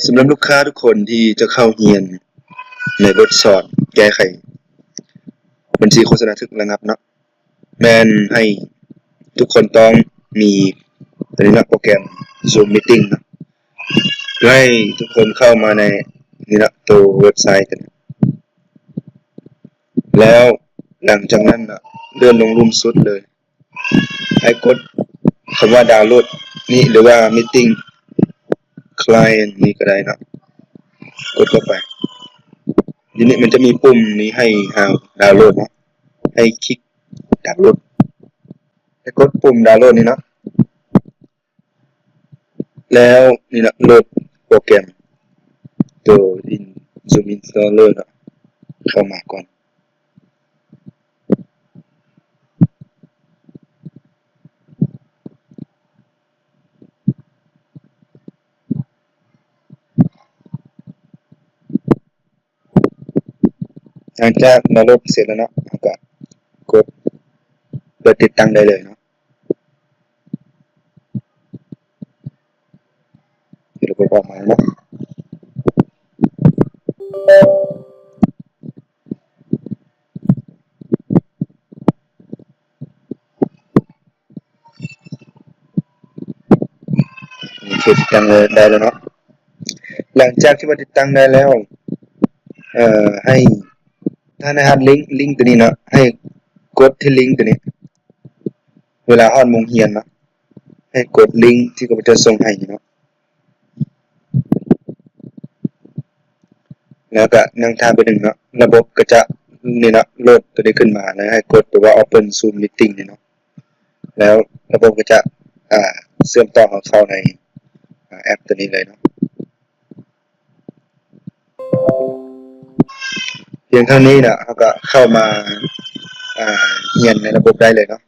ສຳລັບລູກຄ້າທຸກຄົນທີ່ຈະເຂົ້າຮຽນໃນບົດສອນແກ້ໄຂບັນຊີໂຄສະນາຖືກລະງັບເນາະ, ແມ່ນໃຫ້ທຸກຄົນຕ້ອງມີໂຕນີ້ເນາະ ໂປຣແກຣມ Zoom Meeting ເນາະ. ໃຫ້ທຸກຄົນເຂົ້າມາໃນນີ້ເນາະ ໂຕເວັບໄຊໂຕນີ້ ແລ້ວຫຼັງຈາກນັ້ນເນາະ ເລື່ອນລົງລຸ່ມສຸດເລີຍ. ໃຫ້ກົດຄຳວ່າດາວໂຫຼດນີ້ ຫຼືວ່າ Meeting Client ນີ້ກໍໄດ້ເນາະ, ກົດເຂົ້າໄປ. ທີນີ້ມັນຈະມີປຸ່ມນີ້ໃຫ້ເຮົາດາວໂຫຼດເນາະ, ໃຫ້ຄລິກດາວໂຫຼດ, ໃຫ້ກົດປຸ່ມດາວໂຫຼດນີ້ເນາະ. ແລ້ວນີ້ນະ ໂຫຼດໂປຣແກຣມໂຕ Zoom Installer ເນາະ ເຂົ້າມາກ່ອນ. ຫຼັງຈາກດາວໂຫຼດເສັດແລ້ວເນາະ ເຮົາກະກົດເປີດຕິດຕັ້ງໄດ້ເລີຍເນາະ. ດຽວເຮົາອອກມາເນາະ. ໂອເຄ ຕິດຕັ້ງໄດ້ແລ້ວເນາະ. ຫຼັງຈາກທີ່ວ່າຕິດຕັ້ງໄດ້ແລ້ວ ເອີ ໃຫ້ ຖ້າໃນຮັດລິ້ງ ລິ້ງໂຕນີ້ເນາະ ໃຫ້ກົດທີ່ລິ້ງໂຕນີ້ ເວລາຮອດໂມງຮຽນເນາະ ໃຫ້ກົດລິ້ງທີ່ຂ້າພະເຈົ້າສົ່ງໃຫ້ນີ້ເນາະ. ແລ້ວກະນັ່ງຖ້າໄປໜຶ່ງເນາະ, ລະບົບກໍຈະ ນີ້ເນາະ ໂຫຼດໂຕນີ້ຂຶ້ນມາ ແລ້ວໃຫ້ກົດຕົວວ່າ Open Zoom Meeting ນີ້ເນາະ. ແລ້ວລະບົບກໍຈະ ອ່າ ເຊື່ອມຕໍ່ເຂົ້າໃນ ອ່າ ແອັບໂຕນີ້ເລີຍເນາະ. ພຽງເທົ່ານີ້ນະ ເຮົາກໍເຂົ້າມາ ອ່າ ຮຽນໃນລະບົບໄດ້ເລີຍເນາະ.